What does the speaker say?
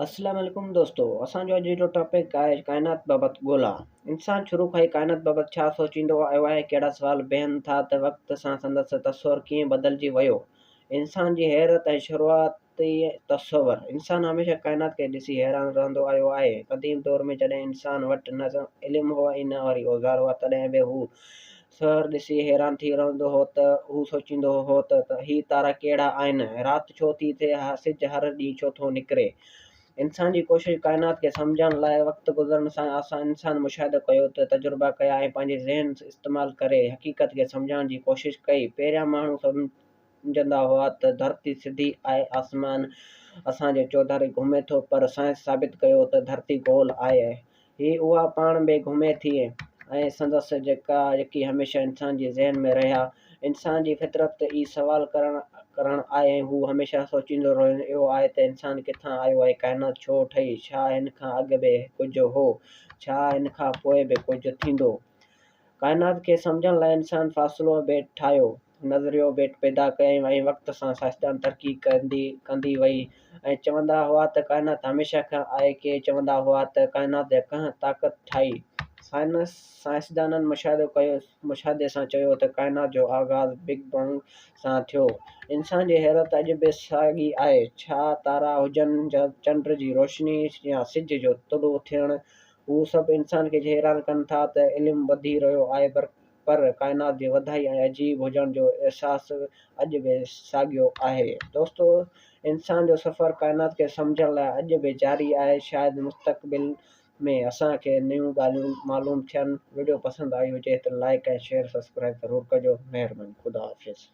اسلام عليڪم دوستو اسان جو اڄ جو ٽاپڪ آهي ڪائنات بابت ڳولا انسان شروع کان ئي ڪائنات بابت ڇا سوچيندو آيو آهي ڪهڙا سوال بيهن ٿا ته وقت سان سندس تصور ڪيئن بدلجي ويو انسان جي حيرت ۽ شروعاتي تصور انسان هميشه ڪائنات کي ڏسي حيران رهندو آيو آهي قديم دور ۾ جڏهن انسان وٽ نه علم هو ۽ نه وري اوزار هئا تڏهن به هو سحر ڏسي حيران ٿي رهندو هو ته هو سوچيندو هو ته هي تارا ڪهڙا آهن، رات ڇو ٿي ٿئي، سج هر ڏينهن ڇو ٿو نڪري. انسان جي ڪوشش ڪائنات کي سمجهڻ لاء وقت گذرڻ سان اسان انسان مشاهدو ڪيو ته تجربا ڪيا ۽ پنهنجي ذهن استعمال ڪري حقيقت کي سمجهڻ جي ڪوشش ڪئي. پهريان ماڻهو سمجهندا هئا ته ڌرتي سڌي آهي آسمان اسان جي چوڌاري گهمي ٿو پر سائنس ثابت ڪيو ته ڌرتي گول آهي. هي اها پاڻ به گهمي ٿي ۽ سندس جيڪا يقين هميشه انسان جي ذهن ۾ رهيا. انسان جي فطرت ئي سوال ڪرڻ ڪرڻ آهي ۽ هو هميشه سوچيندو رهيو آهي ته انسان ڪٿان آيو ۽ ڪائنات ڇو ٺهي؟ ڇا هن کان اڳ به ڪجهه هو؟ ڇا هن کان پوء به ڪجهه ٿيندو؟ ڪائنات کي سمجهڻ لاء انسان فاصلو به ٺاهيو، نظريو به پيدا ڪيائين ۽ وقت سان سائنسدان ترقي ڪندي ڪندي وئي ۽ چوندا هئا ته ڪائنات هميشه کان آهي ڪي چوندا هئا ته ڪائنات ڪنهن طاقت ٺاهي. سائنس سائنسدانن مشاهدو ڪيو مشاهدي سان چيو ته ڪائنات جو آغاز بگ بينگ سان ٿيو. انسان جي حيرت اڄ به ساڳي آهي، ڇا تارا هجن، چنڊ جي روشني يا سج جو طلوع ٿيڻ هو سڀ انسان کي حيران ڪن ٿا ته علم وڌي رهيو آهي پر ڪائنات جي وڌائي ۽ عجيب هجڻ جو احساس اڄ به ساڳيو آهي. دوستو انسان جو سفر ڪائنات کي سمجهڻ لاء اڄ به جاري آهي شايد مستقبل ۾ اسان کي نيون ڳالهيون معلوم ٿين وڊيو پسند آئي هجي ته لائيڪ ۽ شيئر سبسڪرائيب ضرور ڪجو مهرباني خدا حافظ.